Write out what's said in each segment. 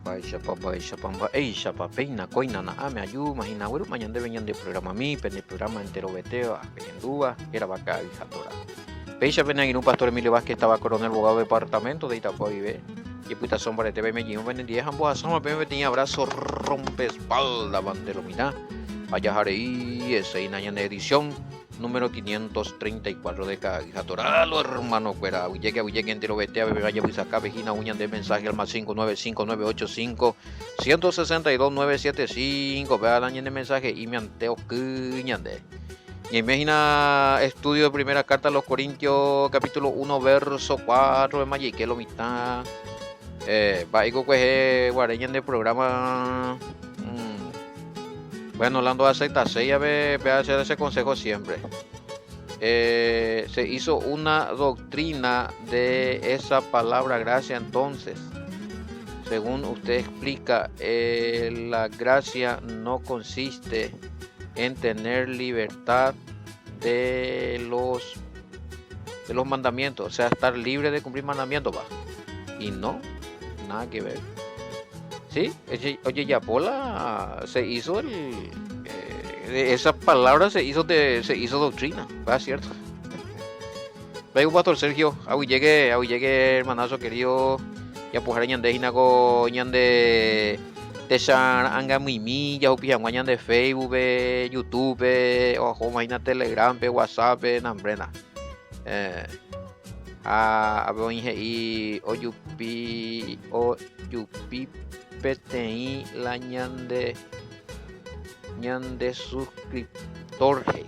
Mba'éichapa, mba'éichapa, mba'éichapa, péina kóina na'áme ajúma hína aguerúma ñandéve ñande programami, pene programa enterovetéva pehendúva, hérava Ka'ay ha Tora. Péicha pene angirũ Pastor Emilio Vázquez táva Coronel Bogado departamento de Itapúa guive, jepytaso mbarete peime jey'ũ penendie ha ambohasáma peẽme peteĩ abrazo rompe espalda bandelomina, ajaharei eseína ñane edición Número 534 de Ka'aguy ha Toralo, hermano-kuéra. Aguyjéke, aguyjéke enterovete aveve ajapysakápe hína umi ñande mensaje al más 595 985 162 975 pe la ñane mensaje imiante oky ñande. Ñaime hína estudio de primera carta a los Corintios capítulo 1 verso 4 de jeike lo mitã. Eh, mba'éiko kuehe guare ñande programa mm, bueno, la ndoaceptaséi ave pe hacer ese consejo siempre. Eh, se hizo una doctrina de esa palabra gracia entonces. Según usted explica, eh, la gracia no consiste en tener libertad de los de los mandamientos, o sea, estar libre de cumplir mandamientos, va. Y no, nada que ver. Sí, oye, ya Pola se hizo el eh, esa palabra se hizo de, se hizo doctrina, va cierto. Vengo Pastor Sergio, agui llegue, agui llegue hermanazo querido, ya pujar ñande hína ko ñande techara'angamymi jahupi hag̃ua ñande Facebook-pe, YouTube-pe, ohóma hína Telegram-pe, WhatsApp-pe, nambrena. Eh, ha ape oĩ he'i ojupi ojupi peteĩ la ñande ñande suscriptor he'i.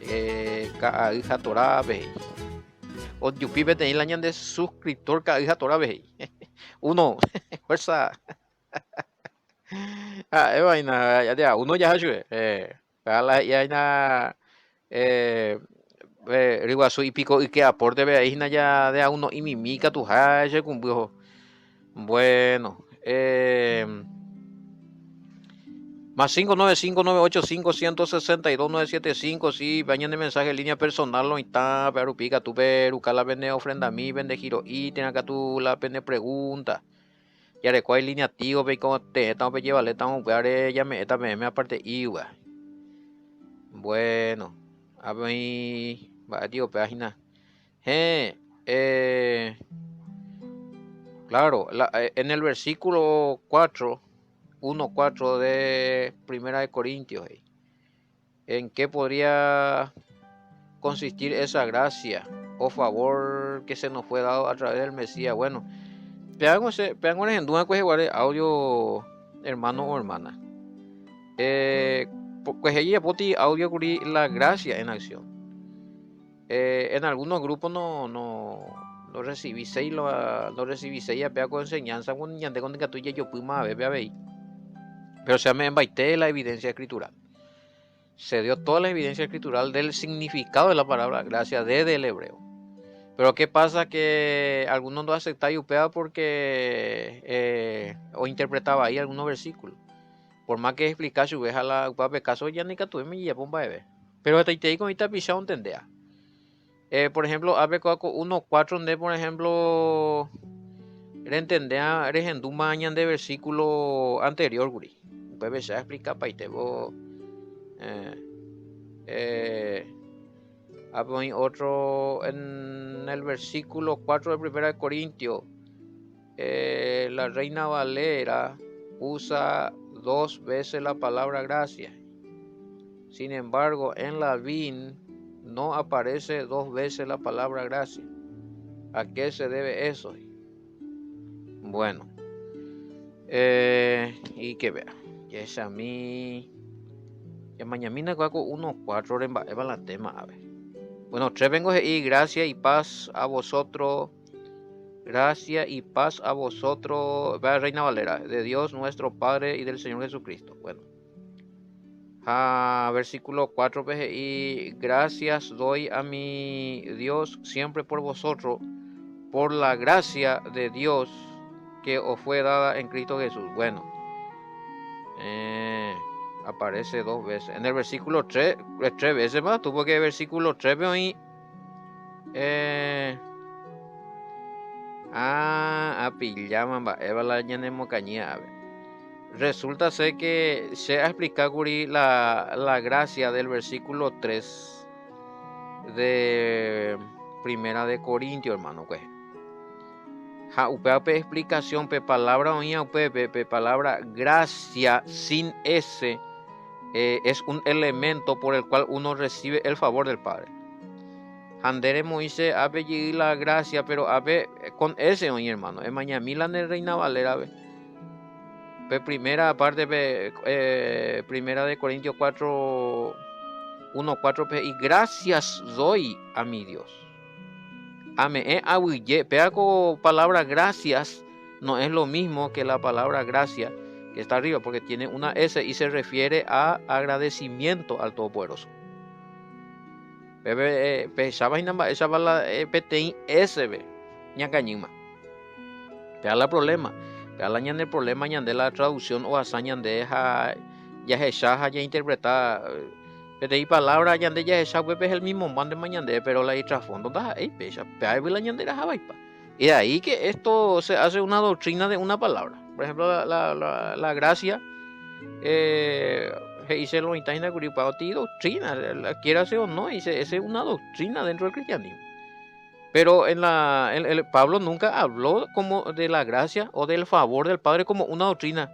Eh, ka'ay ha torápe he'i. Ojupi peteĩ la ñande suscriptor ka'ay ha torápe he'i. Uno, fuerza. Ha'e vaina, ya uno jaha chupe. Eh, la he'i aina eh, eh, ryguasu ipiko yke aporte pe ahí hína ya de a uno imimi katu ha che kumby oho. Bueno, eh, más 595 985 162 975 si pe ñane mensaje línea personal oĩta pe rupi katu pe ruka la pene ofrendami pende giro'i térã katu la pene pregunta jareko línea tigo pe ikoteẽta pe jevaléta upévare jame'ẽta peẽme aparte iva. Bueno, ápe oĩ mba'e tio péva hína. Héẽ, eh, claro, la, eh, en el versículo 4, 1, 4 de Primera de Corintios, he'i, ¿en qué podría consistir esa gracia o favor que se nos fue dado a través del Mesías? Bueno, peango se, peango rehendúa kuehe guare audio hermano o hermana. Eh, kuehe jejapóti audio kuri la gracia en acción. Eh, en algunos grupos no, no, no recibiséi la, no recibiséi apea ko enseñanza con ñande con ikatu jejopýma ave avei. Pero se ame'ẽmbaite la evidencia escritural. Se dio toda la evidencia escritural del significado de la palabra gracia desde el hebreo. Pero qué pasa que algunos no aceptáis upéva porque eh, o interpretaba ahí algunos versículos. Por más que explica chupe ha la upéva pe caso ya nikatuvéima ijejapo mba'eve. Pero hetaiterei ko'ã tapicha ontendea. Eh, por ejemplo, ápe kóa ko 1, 4 nde, por ejemplo, rentendea rehendúma ñande versículo anterior kuri. Upépe che aexplicapaitévo eh, eh, ápe oĩ otro en el versículo 4 de Primera de Corintios. Eh, la Reina Valera usa dos veces la palabra gracia. Sin embargo, en la VIN no aparece dos veces la palabra gracia. ¿A qué se debe eso? Bueno, eh, y que vea. Jechami, jamañamína kóa ko 1, 4 re mba'éva la tema ave. Bueno, 3 vengo he'i gracia y paz a vosotros Gracia y paz a vosotros, vea Reina Valera, de Dios nuestro Padre y del Señor Jesucristo. Bueno. Ha versículo 4 pe he'i, Gracias doy a mi Dios siempre por vosotros, por la gracia de Dios que os fue dada en Cristo Jesús. Bueno, eh, aparece dos veces. En el versículo 3, eh, tres veces más, tuvo que versículo 3 pe oĩ Eh, Ah, apilláma mba'éva la ñanemokañýa ave. Resulta ser que che aexplica kuri la, la gracia del versículo 3 de Primera de Corintios, hermano, pues. Ha upéva pe explicación, pe palabra oĩva upépe, pe palabra gracia sin S eh, es un elemento por el cual uno recibe el favor del Padre. Ha nde remoĩ che ápe jey la gracia, pero ápe con S oĩ, hermano. Emañami la nde Reina Valera-pe. Pe primera parte pe eh, primera de Corintios 4 1 4 pe he'i gracias doy a mi Dios. Ame'ẽ aguyje, péa ko palabra gracias no es lo mismo que la palabra gracia que está arriba, porque tiene una S y se refiere a agradecimiento al Todopoderoso. Pe pehecháva hína mba'éichapa la peteĩ S-pe ñakañýma. Péa la problema. Péa la ñane problema ñande la traducción ohasa ñande ha jahecha ha jainterpreta peteĩ palabra ñande jahecha upépe es el mismo mbántema ñande, pero la itrasfondo ndaha'éi péicha. Péa la ñande raha vaipa. Y de ahí que esto se hace una doctrina de una palabra. Por ejemplo, la, la, la, la gracia, eh, he'ise lo mitã hína kuri upéva otĩ doctrina, quiérase o no, dice, esa es una doctrina dentro del cristianismo. Pero en la, en el, Pablo nunca habló como de la gracia o del favor del Padre como una doctrina,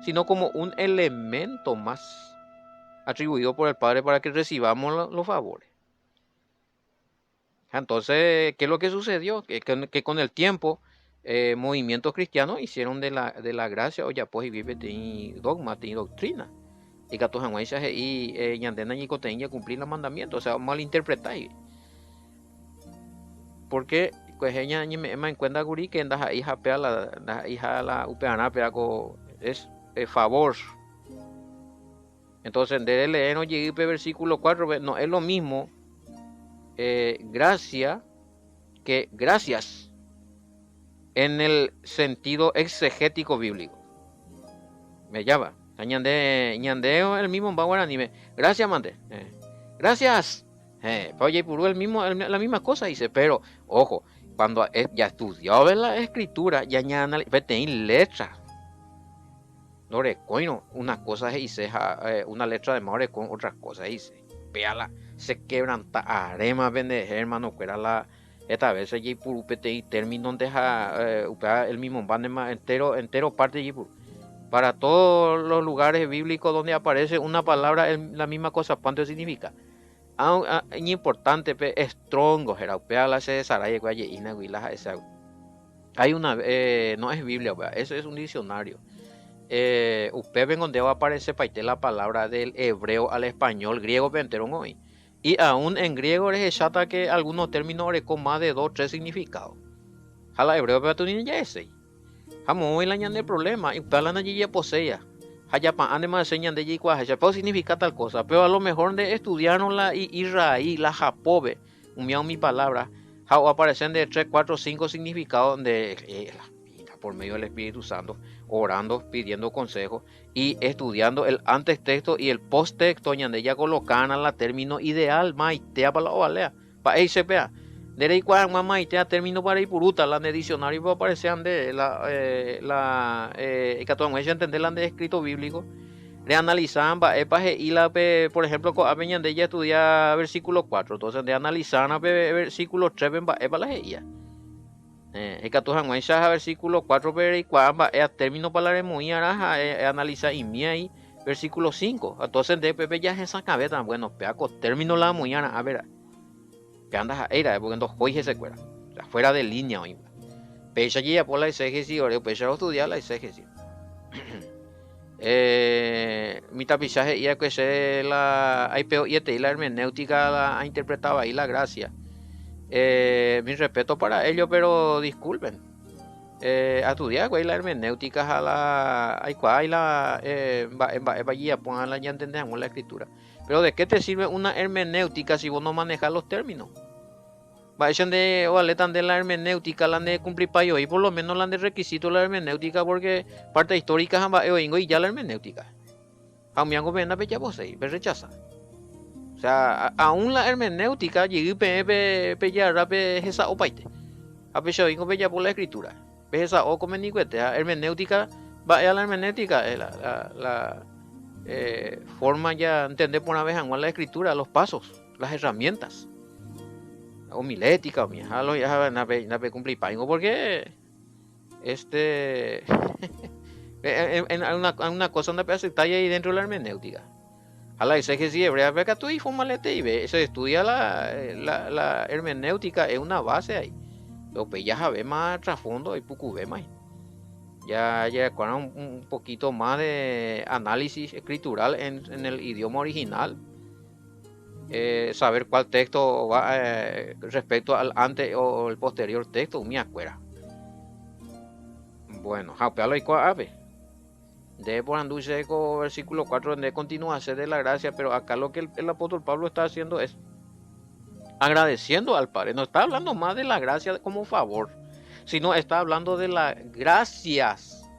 sino como un elemento más atribuido por el Padre para que recibamos los favores. Entonces, ¿qué es lo que sucedió? Que, que con el tiempo eh, movimientos cristianos hicieron de la, de la gracia ojapo hikuái peteĩ dogma, peteĩ doctrina. Ikatu hag̃uáicha he'i eh, ñande nañeikotevẽi jacumplir la mandamiento, o sea, malinterpreta hikuái. Porque kuehe ñañeme'ẽma en cuenta kuri que ndaha'éi hapéa la ndaha'éiha la upearã péa ko es eh, favor. Entonces nde releérõ jey pe versículo 4-pe no es lo mismo eh, gracia que gracias en el sentido exegético bíblico. Me llama. Ñande, ñande el mismo mba guaraníme. Gracias, mante. Eh. Gracias. Eh, pa ojeipuru el mismo, el, la misma cosa dice, pero ojo, cuando ya estudiado la escritura, ya ña peteĩ letra. Ndorekóirõ una cosa he'ise ha una letra de más oreko otra cosa he'ise. Péa la se quebranta aréma pende hermano-kuéra la heta veces jaipuru peteĩ término-nte ha upéva el mismo mba'éntema entero, entero parte jaipuru. Para todos los lugares bíblicos donde aparece una palabra la misma cosa cuánto significa. Iñimportante pe Strong héra upéva la che sarái va'ekue aje'ínagui la ha'eségui. Hay una, eh, no es Biblia, upéva, eso es un diccionario. Eh, upépengo nde oaparecepaite la palabra del hebreo al español, griego-pe entérongo oĩ. Y aún en griego rehecháta que algunos términos oreko más de dos, tres significados. Ha la hebreo-pe katu ni ndaja'eséi. Ha moõi la ñane problema, upéva la ndajejaposéiva. Ha japa'ãntema hese ñande jaikuaaháicha, péva osignifica tal cosa. Péva a lo mejor nde estudiárõ la Israel, la Japópe, umíva umi palabra, ha oaparece nde tres, cuatro, cinco significado nde eh, la pinta por medio del Espíritu Santo, orando, pidiendo consejo y estudiando el antes texto y el post texto, ñande ya colocan la término ideal, maitéapa la ovalea. Mba'éicha péa? Nde reikuaa hag̃ua maitéa términopa reipurúta la nde diccionario-pe oaparecea nde la, la ikatu hag̃uáicha entende la nde escrito bíblico. Reanalisa mba'épa he'i la pe, por ejemplo, ko'ápe ñande jaestudia versículo 4, entonces nde analisárõ pe versículo 3-pe mba'épa la he'íva. Ikatu hag̃uáicha versículo 4-pe reikuaa mba'éa términopa la remoĩ'arã ha eanalisa'imi ai versículo 5. Entonces nde upépe jahesakãvéta, bueno, péa ko término la amoĩ'arã ápe ra'e. Péa ndaha'éi ra'e porque ndohói hesekuéra. O sea, fuera de línea oĩva. Péicha jajapo la exégesis ore, upéicha rostudia la exégesis. Eh, mi tapicha he'i va'ekue che la aipeo'ietei la hermenéutica la ainterpreta vai la gracia. Eh, mi respeto para ellos, pero disculpen. Eh, astudia va'ekue la hermenéutica ha la aikuaa la eh, mba'e mba'épa jajapo la ñantende hag̃ua la escritura. Pero ¿de qué te sirve una hermenéutica si vos no manejas los términos? Mba'éicha nde ovaléta nde la hermenéutica la nde cumplipái oĩ por lo menos la nde requisito la hermenéutica porque parte histórica ha mba'e oĩngo ija la hermenéutica. Ha umíango peẽ ndapejaposéi, perrechasa. O sea, aún la hermenéutica jey peẽ pejarra pehesa'opaite. Ha péicha oĩko pejapo la escritura. Pehesa'o konvenikuete ha hermenéutica, mba'éva la hermenéutica? Es la, la, la eh, forma ya entender porãve hag̃ua la escritura, los pasos, las herramientas. Homilética, umi ha lo ya nape nape cumplipáingo porque este en, en, una, una cosa ndape aceptáis ahí dentro de la hermenéutica. Ha la exégesis hebrea pe katu iformaleteive, se estudia la, la, la hermenéutica es una base ahí. Upéi jahavéma trasfondo ipukuvéma. Ya jaikuaárõ un, un poquito más de análisis escritural en, en el idioma original, eh, saber cuál texto va eh, respecto al ante o el posterior texto, umi akuéra. Bueno, ha upéva lo oikuaa ápe. Nde eporandu che ko versículo 4 nde continuase de la gracia, pero acá lo que el, el apóstol Pablo está haciendo es agradeciendo al Padre. No está hablando más de la gracia como favor, sino está hablando de las gracias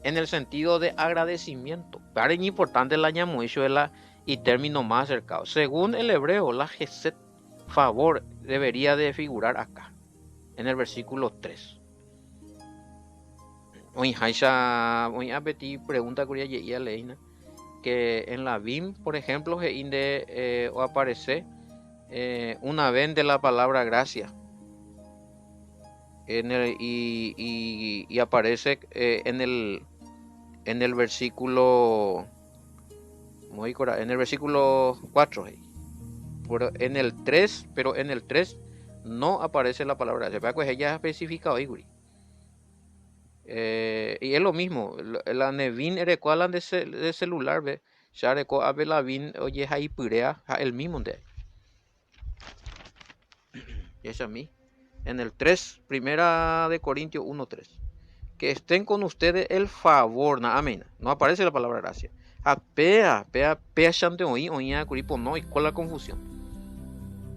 en el sentido de agradecimiento. Claro, es importante la ñamoicho de la y término más acercado. Según el hebreo, la geset, favor, debería de figurar acá, en el versículo 3. Oĩháicha oĩ'a peteĩ pregunta kuri aje'i aleína que en la BIM, por ejemplo, he'i nde eh, oaparece eh, una vez de la palabra gracia. En el, y, y, y aparece eh, en el en el versículo en el versículo 4 pero en el 3 pero en el 3 no aparece la palabra gracia. Pues ella especificado ahí, Eh, y es lo mismo, la Nevin erekua la de, de celular, ve, ya areko ave la vin oye pyrea, ja el mismo de Es a mí. En el 3, primera de Corintios 1, 3. Que estén con ustedes el favor, na, amén. No aparece la palabra gracia. Ha pea, pea, pea chante oĩ, oĩa kuri pono oiko la confusión.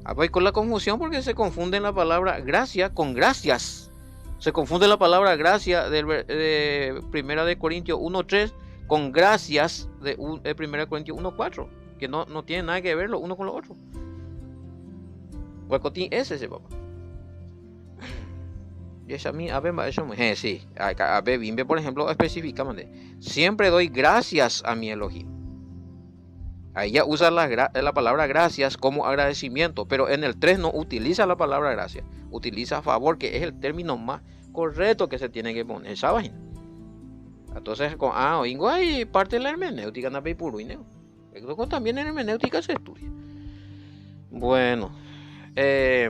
Ha oiko la confusión porque se confunde la palabra gracia con gracias. Se confunde la palabra gracia del, de Primera de Corintios 1.3 con gracias de, de Primera de Corintios 1.4, que no, no tiene nada que ver lo uno con lo otro. Guacotín es ese, papá. Jechami ápe mba'e chomýi. Héẽ, sí. Ápe Bímpe, por ejemplo, especifica mante. Siempre doy gracias a mi Elohim. Ahí ya usa la, la palabra gracias como agradecimiento, pero en el 3 no utiliza la palabra gracia, utiliza favor, que es el término más correcto que se tiene que poner. Esa vaina. Entonces, con ah, oingo hay parte de la hermenéutica, también en hermenéutica se estudia. Bueno, eh,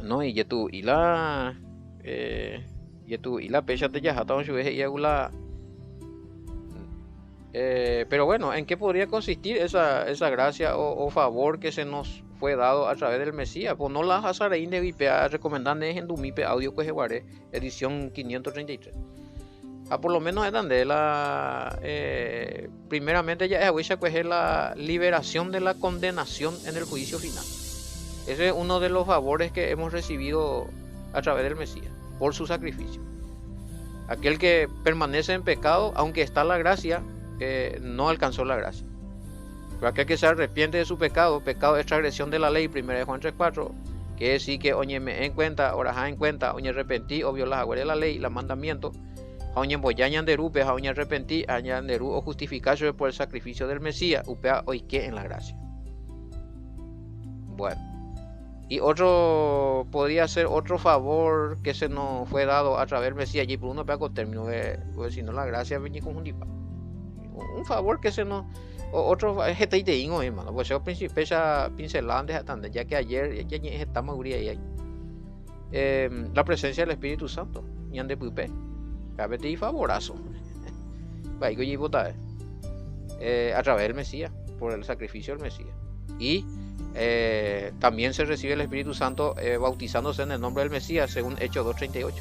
no, y tu y la eh, y tu y la pecha te ya la eh, pero bueno, ¿en qué podría consistir esa, esa gracia o, o favor que se nos fue dado a través del Mesías? Pues no la hasareí de vipea recomendando en Dumipe audio que edición 533. Ah, por lo menos es donde la eh, primeramente ya es la liberación de la condenación en el juicio final. Ese es uno de los favores que hemos recibido a través del Mesías, por su sacrificio. Aquel que permanece en pecado, aunque está la gracia, eh, no alcanzó la gracia. Pero aquel que se arrepiente de su pecado, pecado es transgresión de la ley, primera de Juan 3.4, que es sí que oñeme en cuenta, oraja en cuenta, oñe arrepentí o viola de la ley, la mandamiento, ha oñemboja ñanderúpe, ha oñarrepenti, ha ñanderu ojustifica chupe por el sacrificio del Mesías, upéva oike en la gracia. Bueno, y otro podría ser otro favor que se nos fue dado a través del Mesías, allí por uno pega con término de, pues, si no la gracia viene con un favor que se nos otro hetaiteíngo hermano, pues yo esa pincelada antes ya que ayer ya estamos ahí. Eh, la presencia del Espíritu Santo, ñande pype. Peteĩ favorazo. Mba'éiko ojeipotave. Eh, a través del Mesías, por el sacrificio del Mesías. Y eh, también se recibe el Espíritu Santo eh, bautizándose en el nombre del Mesías, según Hechos 2.38.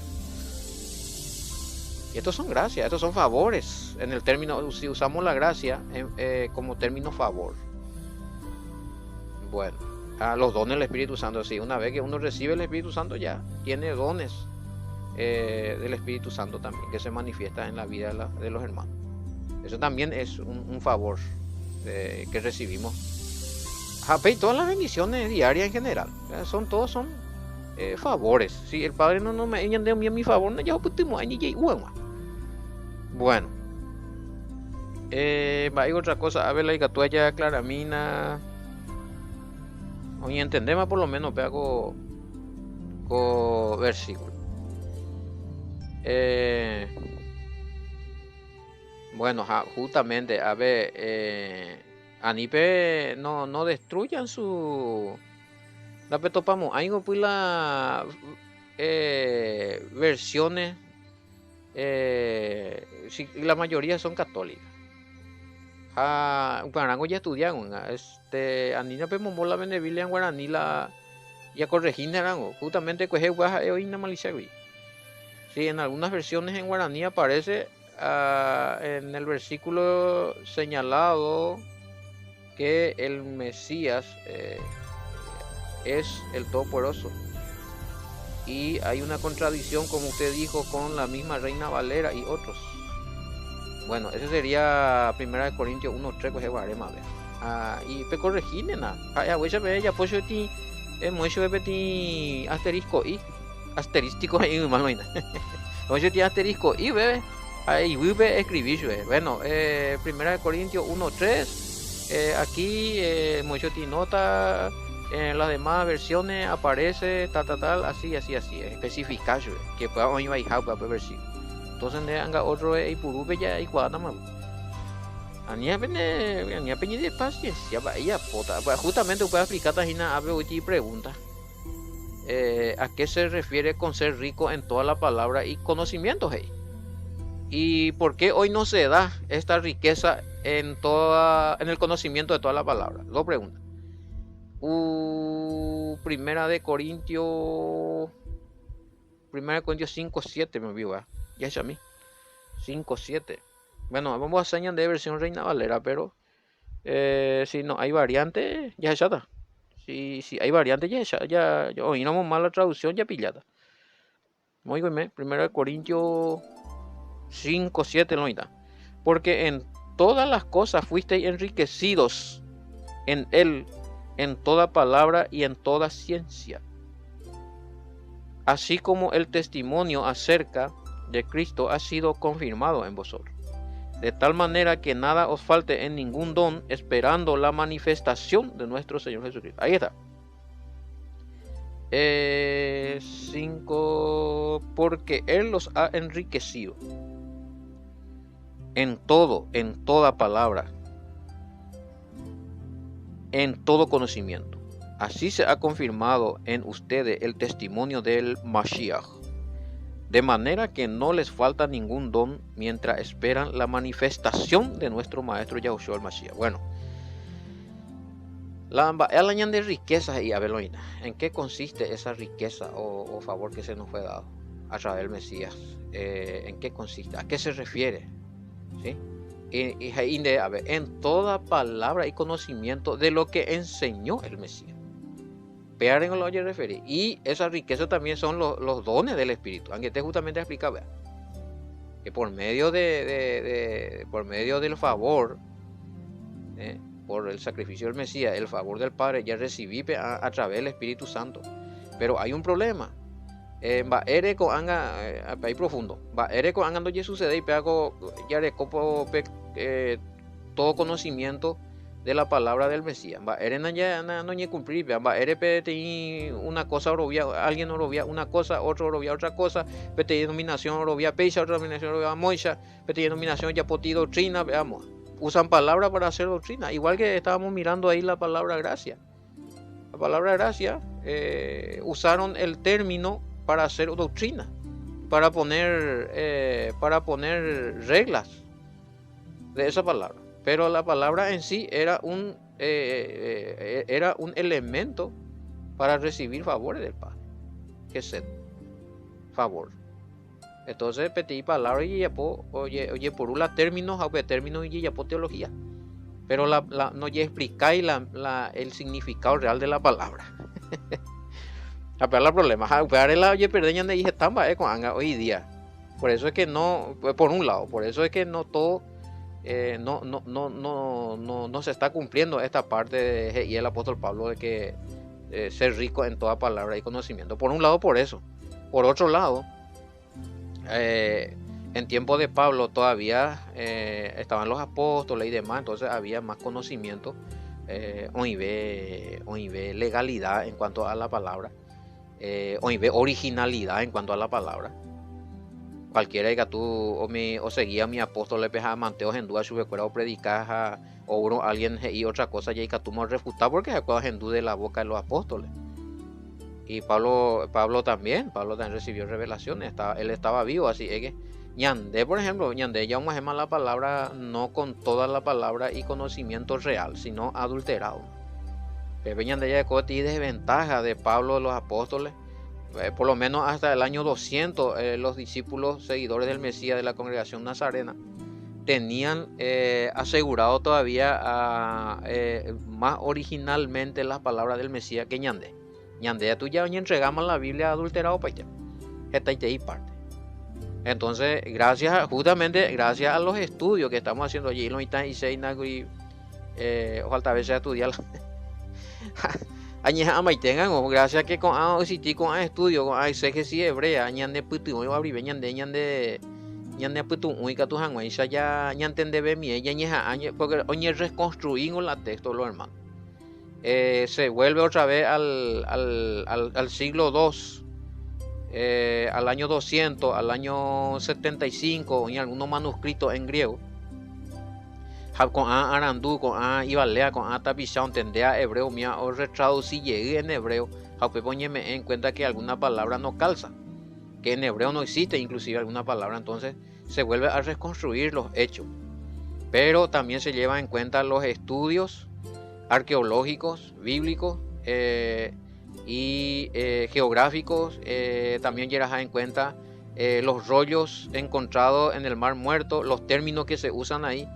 Y estos son gracias, estos son favores. En el término, si usamos la gracia eh, como término favor. Bueno, a los dones del Espíritu Santo, sí, una vez que uno recibe el Espíritu Santo ya tiene dones eh, del Espíritu Santo también, que se manifiesta en la vida de, la, de los hermanos. Eso también es un, un favor eh, que recibimos. Y todas las bendiciones diarias en general, son todos son eh, favores. Si el Padre no nome'ẽi ñande umi umi favor, ndajahupytymo'ãi jejei'u hag̃ua. Bueno. Eh, mba'e otra cosa, Abel, ikatu ajaklaramína. Oñentendéma por lo menos péva ko, ko versículo. Eh, bueno, ha justamente, a ver, eh, anipe no, no destruyan su Ndapetopamo'ãingo py la eh, versiones eh, si la mayoría son católicas. Ha upearãngo jaestudiágui, este, anína pemombo la pende Biblia en guaraní la jakorregínterãngo, justamente kuehe upéva ha'e oĩna maliciagui. Si en algunas versiones en guaraní aparece ah, en el versículo señalado que el Mesías eh, es el Todopoderoso. Y hay una contradicción, como usted dijo, con la misma Reina Valera y otros. Bueno, ese sería Primera de Corintios 1.3, pues guarema, Ah, y pe corregínena. Ah, ya pe ya pues ti mucho ti asterisco y asterístico ahí mal no Oye ti asterisco y bebé. Ahí vuelve escribir Bueno, eh, Primera de Corintios 1.3. Eh, aquí eh, mucho ti nota. En las demás versiones aparece tal, tal, tal, así, así, así. Especificar que pueda oír bajar pueda versículo. Entonces, ne anga otro ipurupe ya ikuaátama más. Ani pene ani peñe de paciencia, vaya pota. Justamente puede explicar tajina ape hoy pregunta. Eh, ¿A qué se refiere con ser rico en toda la palabra y conocimiento, hey? ¿Y por qué hoy no se da esta riqueza en toda en el conocimiento de toda la palabra? Dos preguntas. Uh, primera de Corintios Primera de Corintios 5, 7 me vi, Ya es a mí. 5, 7. Bueno, vamos a hacer de versión Reina Valera, pero eh, si no hay variante, ya está. Si, si hay variante, ya ya, ya, ya oímos mal la traducción, ya pillada. Muy bien, Primera de Corintios 5, 7, no está. Porque en todas las cosas fuisteis enriquecidos en él, en toda palabra y en toda ciencia. Así como el testimonio acerca de Cristo ha sido confirmado en vosotros. De tal manera que nada os falte en ningún don, esperando la manifestación de nuestro Señor Jesucristo. Ahí está. 5. Eh, porque Él los ha enriquecido en todo, en toda palabra, en todo conocimiento. Así se ha confirmado en ustedes el testimonio del Mashiach. De manera que no les falta ningún don mientras esperan la manifestación de nuestro Maestro Yahushua el Mashiach. Bueno, la mba'e la ñande riqueza he'i Abeloina. ¿En qué consiste esa riqueza o, o favor que se nos fue dado a través del Mesías? Eh, ¿En qué consiste? ¿A qué se refiere? ¿Sí? Y, y, a ver, en toda palabra y conocimiento de lo que enseñó el Mesías. Pearen lo oye referir. Y esa riqueza también son los, los dones del Espíritu. Aunque te justamente explica, vea, que por medio de, de, de por medio del favor, eh, por el sacrificio del Mesías, el favor del Padre, ya recibí a, a través del Espíritu Santo. Pero hay un problema. Eh, mba'ére ko'ág̃a eh, ahí profundo. Mba'ére ko'ág̃a ndojesucedéi péva ko jareko pe eh, todo conocimiento de la palabra del Mesías. Mba'ére noñecumplíri péva. Mba'ére peteĩ una cosa orovia, alguien orovia una cosa, otro orovia otra cosa, peteĩ denominación orovia péicha, otra denominación orovia móicha, peteĩ denominación ojapoti doctrina, veamos. Usan palabra para hacer doctrina, igual que estábamos mirando ahí la palabra gracia. La palabra gracia, eh, usaron el término para hacer doctrina, para poner, eh, para poner reglas de esa palabra. Pero la palabra en sí era un, eh, era un elemento para recibir favores del Padre. Que es favor. Entonces, peteĩ palabra ojejapo, oje, ojeporu la término ha upe término ojejapo teología. Pero la, la, no explicáis la, la, el significado real de la palabra. Ha péva la problema. Ha upévare la ojeperde ñande heta mba'e ko'ág̃a hoy día. Por eso es que no, por un lado, por eso es que no todo, eh, no, no, no, no, no, no se está cumpliendo esta parte de, y el apóstol Pablo de que ser rico en toda palabra y conocimiento. Por un lado, por eso. Por otro lado, eh, en tiempo de Pablo todavía eh, estaban los apóstoles y demás, entonces había más conocimiento, eh, oive legalidad en cuanto a la palabra, eh, oive originalidad en cuanto a la palabra. Cualquiera que tú o, mi, o seguía a mi apóstol le peja manteo hendúa chupekuéra o predicaja o uno alguien y otra cosa ya tú me refutar porque se hendú de la boca de los apóstoles. Y Pablo, Pablo también, Pablo también recibió revelaciones, estaba, él estaba vivo, así es que Ñande, por ejemplo, ñande ya más la palabra no con toda la palabra y conocimiento real, sino adulterado. Pepe ñande ya y desventaja de Pablo de los apóstoles, por lo menos hasta el año 200, los discípulos seguidores del Mesías de la congregación nazarena tenían asegurado todavía a, más originalmente las palabras del Mesías que ñande. Ñande tú ya entregamos la Biblia adulterado paite. y parte. Entonces, gracias, justamente gracias a los estudios que estamos haciendo allí, los y falta veces estudiar. Añe'ãmbaitengango, gracias que con a existí con a estudio, con a exégesis hebrea, ñande pytyvõ abrive ñande ñande ñande pytu'ũ ikatu hag̃uáicha ya ñantendevemie ñañeha'ã porque oñereconstruíngo la texto los hermanos. Se vuelve otra vez al, al, al, al siglo II, al año 200, al año 75, en algunos manuscritos en griego. Ha ko'ã arandu, ko'ã ivalea, ko'ã tapicha ontendea hebreo mía o retraducí en hebreo, ha upépe oñeme'ẽ en cuenta que alguna palabra no calza, que en hebreo no existe inclusive alguna palabra, entonces se vuelve a reconstruir los hechos. Pero también se lleva en cuenta los estudios arqueológicos, bíblicos y geográficos, también lleva en cuenta los rollos encontrados en el Mar Muerto, los términos que se usan ahí,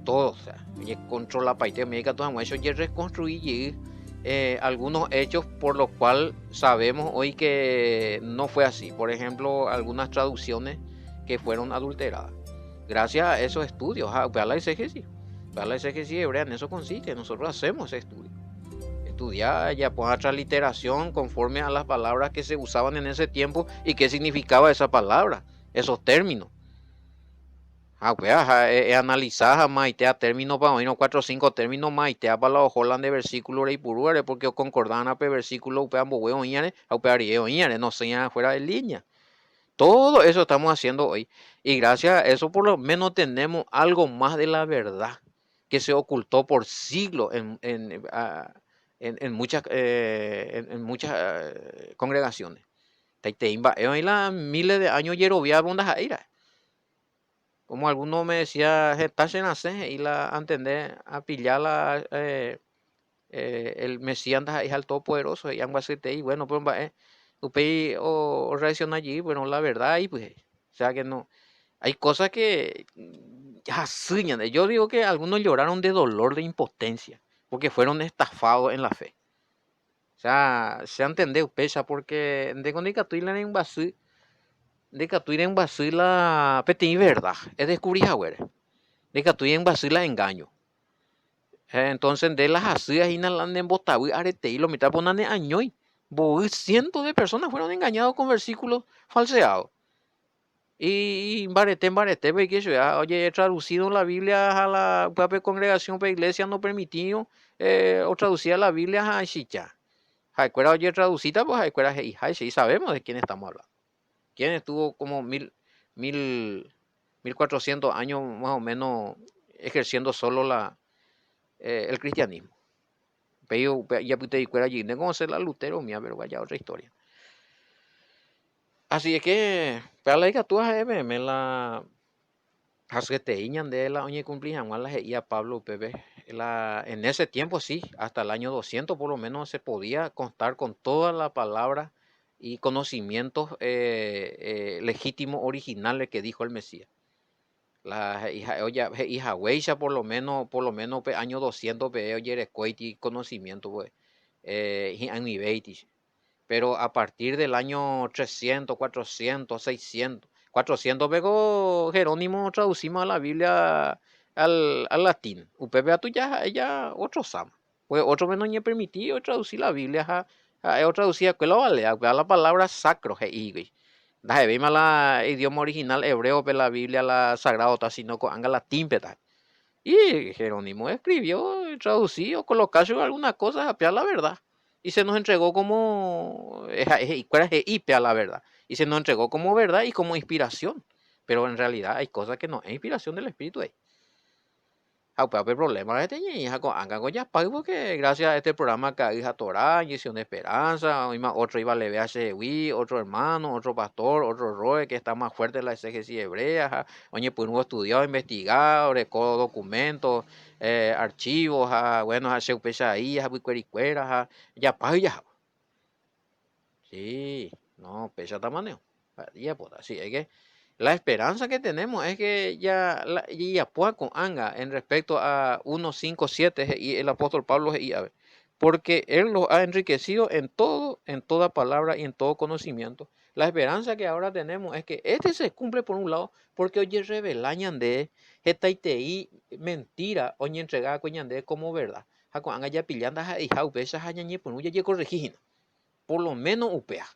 todo, o sea, controla paite, médica todo eso y reconstruir algunos hechos por los cuales sabemos hoy que no fue así. Por ejemplo, algunas traducciones que fueron adulteradas. Gracias a esos estudios, a la exégesis, a la exégesis hebrea, en eso consiste, nosotros hacemos ese estudio. Estudiar ya pues transliteración conforme a las palabras que se usaban en ese tiempo y qué significaba esa palabra, esos términos. Ah, pues, analizar maitea términos para oír cuatro o cinco términos maitea para la Holland de versículo y purúare porque concordaban a pe versículo upe amboue oíare, a upe arie oíare, no sea fuera de línea. Todo eso estamos haciendo hoy. Y gracias a eso por lo menos tenemos algo más de la verdad que se ocultó por siglos en muchas congregaciones. La miles de años Como alguno me decía, y la a entender, a pillar la, el Mesías es al Todopoderoso y algo así, y bueno, pues upéi o reacciona allí, bueno, la verdad, y pues, o sea que no, hay cosas que ya yo digo que algunos lloraron de dolor, de impotencia, porque fueron estafados en la fe. O sea, se entendido pesa porque de cuando ndikatúi rembyasy la peteĩ verdad, es descubrir haguére. Ndikatúi rembyasy la engaño. Entonces nde la hasy hína la nembotavy aretei lo mitad pues naneañói. Mboy cientos de personas fueron engañados con versículos falseados. Y mbarete mbarete pe oye traducido la Biblia a la propia congregación pe iglesia no permitió o traducía la Biblia a chicha. Ha'ekuéra oye traducida pues ha'ekuéra he'iháicha y sabemos de quién estamos hablando. Quién estuvo como 1400 años más o menos ejerciendo solo el cristianismo. Pero ya allí, no conocer la Lutero mía, pero vaya otra historia. Así es que, pero la tú me la hasyetei ñande la oñekumpli hag̃ua la he'i a Pablo upépe la, en ese tiempo sí, hasta el año 200 por lo menos se podía contar con toda la palabra y conocimientos legítimos originales que dijo el Mesías. La he'i haguéicha por lo menos pe año 200 pe ojerekoiti conocimiento pues hi'ag̃uivéiti. Pero a partir del año 300, 400, 600, 400 peko Jerónimo traducimos a la Biblia al latín. Upépe atu ya ella otro sama. Pues ótrope noñepermití otraduci la Biblia ha ha'e otraduci va'ekue la ovalea, upéva la palabra sacro he'i hikuái. Ndahevéima la idioma original hebréope la Biblia la sagradota, sino ko'ág̃a latínpe ta. Y Jerónimo escribió, traduci, okoloka chupe alguna cosa ha péa la verdad. Y se nos entregó como, ha'e he'ikuéra he'i péa la verdad. Y se nos entregó como verdad y como inspiración. Pero en realidad hay cosas que no es inspiración del Espíritu ahí. Ha upéva pe problema peteĩ ha ko'ág̃a ko japáy porque gracias a este programa Ka'ay ha Torá, Inyección de Esperanza, oĩma otro ivaleve chehegui, otro hermano, otro pastor, otro roe que está más fuerte en la exégesis hebrea ha oñepyrũ oestudia, oinvestiga, oreko documento, archivo ha bueno ha che upéicha ai hapykuerikuéra ha japáy jahávo. Sí, no, péicha tamaneo. Jajapóta. Sí, es que la esperanza que tenemos es que ya la, jajapóva ko'ág̃a en respecto a 1, 5, 7 he'i el apóstol Pablo he'i ave. Porque él los ha enriquecido en todo, en toda palabra y en todo conocimiento. La esperanza que ahora tenemos es que este se cumple por un lado porque ojerrevela ñande hetaitei mentira oñentrega'akue ñande como verdad. Ha ko'ág̃a japilla ndaha'eiha upéicha ha ñañepyrũ jajekorrehi hína. Por lo menos upéva.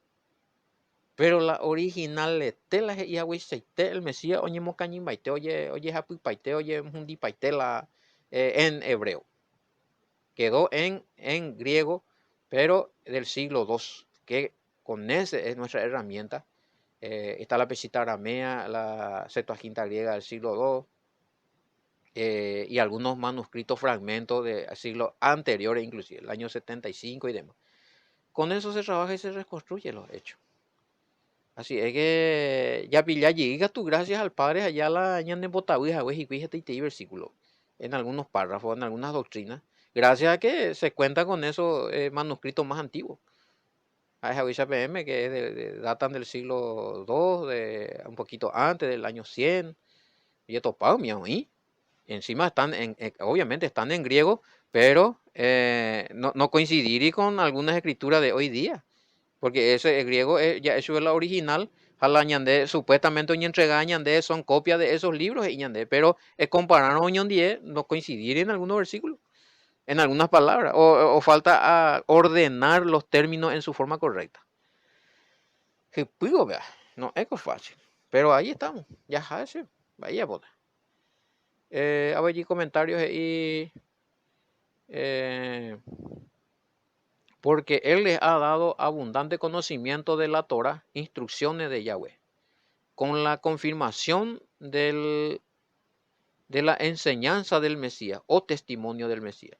Pero la originalete la he'i hagueichaite el Mesías oñemokañymbaite, ojehapypaite, ojehundipaite la en hebreo. Quedó en, en griego, pero del siglo II, que con ese es nuestra herramienta. Eh, está la pesita aramea, la Septuaginta griega del siglo II, eh, y algunos manuscritos, fragmentos de siglos anteriores, inclusive, el año 75 y demás. Con eso se trabaja y se reconstruye los hechos. Así es que ya pilla llega tu gracias al Padre allá la ñane mbotavy hague hikuái hetaitei versículo en algunos párrafos, en algunas doctrinas, gracias a que se cuenta con esos eh, manuscritos más antiguos. Ha'e peẽme que es de, datan del siglo II, de, un poquito antes del año 100, jetopáva umi oĩ. Encima están, en, obviamente están en griego, pero eh, no, no coincidirí con algunas escrituras de hoy día. Porque ese griego ya eso es la original, ha la ñande supuestamente oñentrega ñande son copias de esos libros y ñande, pero eh, compararon oñondie no coincidir en algunos versículos, en algunas palabras, o, o falta a ordenar los términos en su forma correcta. Vea, no es fácil, pero ahí estamos, ya sabes, vaya bota. Eh, a ver, comentarios y eh, porque Él les ha dado abundante conocimiento de la Torah, instrucciones de Yahweh, con la confirmación del, de la enseñanza del Mesías o testimonio del Mesías.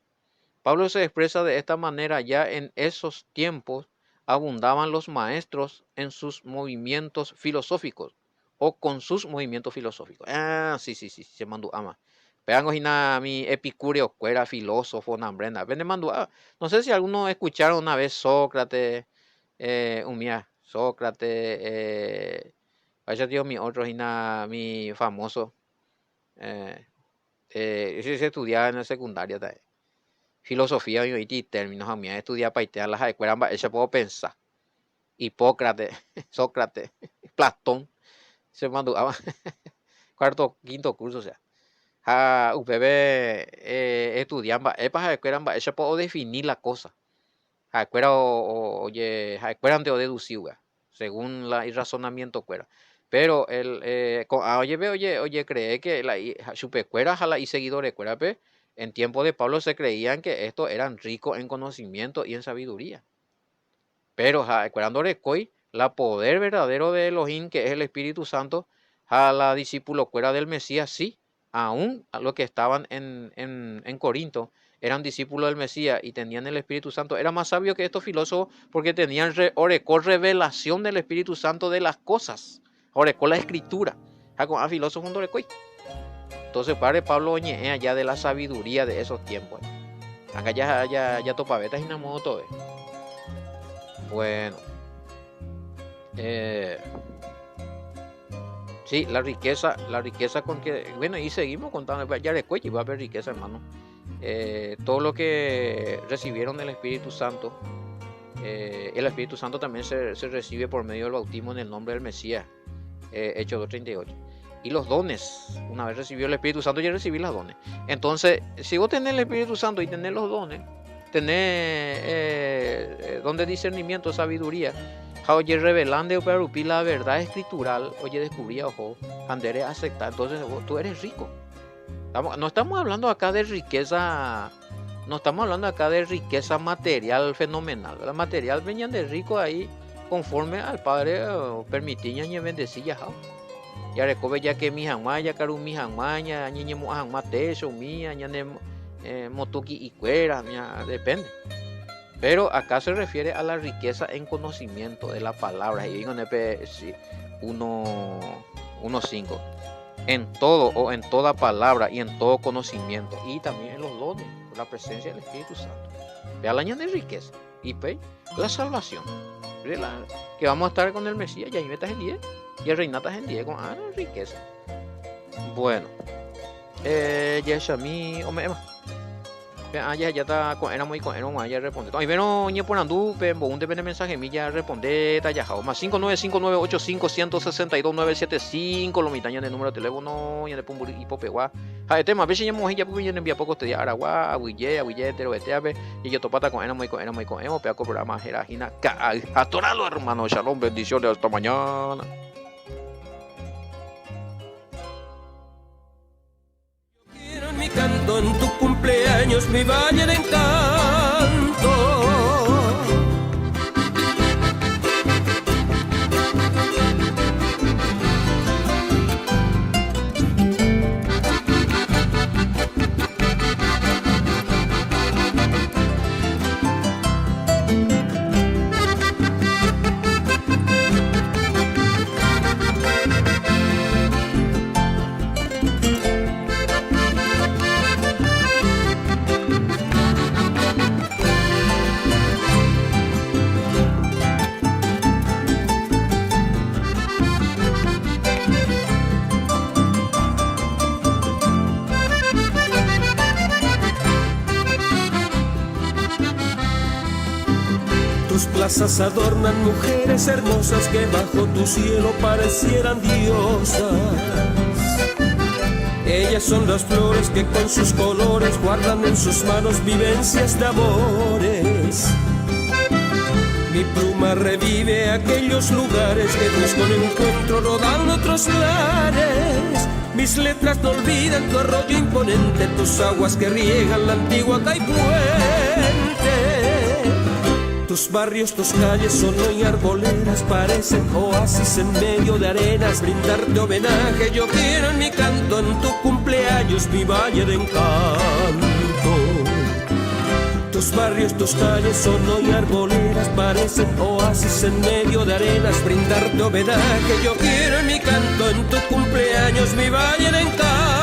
Pablo se expresa de esta manera ya en esos tiempos abundaban los maestros en sus movimientos filosóficos o con sus movimientos filosóficos. Ah, sí, sí, sí, se mandó ama. Péango hína mi epicúreo kuéra filósofo nambrenda. Pende mandu'a. No sé si algunos escucharon una vez Sócrates, eh, umía, Sócrates, eh, vaya tío mi otro hína mi famoso. Eh, eh, ese se estudiaba en la secundaria también. Filosofía oĩti términos ha umía estudia paite ha la ha'ekuéra mba'éicha puedo pensar. Hipócrates, Sócrates, Platón, che mandu'áva cuarto, quinto curso osea. Ha upépe estudia mba'épa ha'ekuéra mba'éichapa odefini la cosa. Ha'ekuéra oje, ha'ekuérante odeduci upéva, según la irrazonamiento kuéra. Pero el ko'ã ojepe oje cree que la chupekuéra ha la iseguidores kuérape en tiempo de Pablo se creían que estos eran ricos en conocimiento y en sabiduría. Pero ha'ekuéra ndorekói la poder verdadero de Elohim, que es el Espíritu Santo, ha la discípulo-kuéra del Mesías sí, aún los que estaban en, en, en Corinto eran discípulos del Mesías y tenían el Espíritu Santo, era más sabio que estos filósofos porque tenían re, orekó revelación del Espíritu Santo de las cosas, orekó la escritura. Ha ko'ã filósofo ndorekói. Entonces, padre Pablo oñe'ẽ allá de la sabiduría de esos tiempos. Anga ya, ya, ya topavéta hína modo tove. Bueno. Eh, sí, la riqueza, la riqueza con que, bueno, y seguimos contando, ya recuerdo, va a haber riqueza, hermano. Eh, todo lo que recibieron del Espíritu Santo, eh, el Espíritu Santo también se, se, recibe por medio del bautismo en el nombre del Mesías, eh, Hechos 2.38. Y los dones, una vez recibió el Espíritu Santo, ya recibí los dones. Entonces, si vos tenés el Espíritu Santo y tenés los dones, Tener eh, don de discernimiento, sabiduría. Ha ojerrevela nde upéva rupi la verdad escritural ojedescubría oho ha nde reacepta, entonces tú eres rico. No estamos hablando acá de riqueza, no estamos hablando acá de riqueza material fenomenal. La material ñande rico ahí conforme al Padre permití ñañe bendecir jahao. Jarekove jakemi hag̃ua, jakarumi hag̃ua, ñañemo'ã hag̃ua techo umía, ñane eh, motoki'ikuéra, depende. Pero acá se refiere a la riqueza en conocimiento de la palabra. Y digo en 1.5. En todo o en toda palabra y en todo conocimiento. Y también en los dones, la presencia del Espíritu Santo. Vea la de riqueza. Y pe, la salvación. Que vamos a estar con el Mesías, y ahí metas en 10. Y el reinatas en 10 con ah, riqueza. Bueno. Eh, jahechami ome'ẽma. Pe'ã jahejáta ko'ẽramo iko'ẽrõ g̃uarã jarrespondéta. Oĩvérõ ñeporandu pemboúnte pene mensajemi jarrespondéta jahávo. Más 595985 162 975 lo mitã ñande número de teléfono ñande pumbyry ipopegua. Ha'etéma péicha ñamohẽ japýpe ñane rembiapo kostedia aragua, aguyje, aguyje enterovetéape. Jajotopáta ko'ẽramo iko'ẽramo iko'ẽvo péa ko programa héra hína Ka'ay ha Toralo hermano. Shalom, bendiciones, hasta mañana. Quiero en mi canto en tu cumpleaños mi valle de encanto. Tus plazas adornan mujeres hermosas que bajo tu cielo parecieran diosas. Ellas son las flores que con sus colores guardan en sus manos vivencias de amores. Mi pluma revive aquellos lugares que busco en encuentro rodando otros lares. Mis letras no olvidan tu arroyo imponente, tus aguas que riegan la antigua Caipuente. Tus barrios, tus calles son hoy arboleras, parecen oasis en medio de arenas. Brindarte homenaje yo quiero en mi canto, en tu cumpleaños, mi valle de encanto. Tus barrios, tus calles son hoy arboleras, parecen oasis en medio de arenas. Brindarte homenaje yo quiero en mi canto, en tu cumpleaños, mi valle de encanto.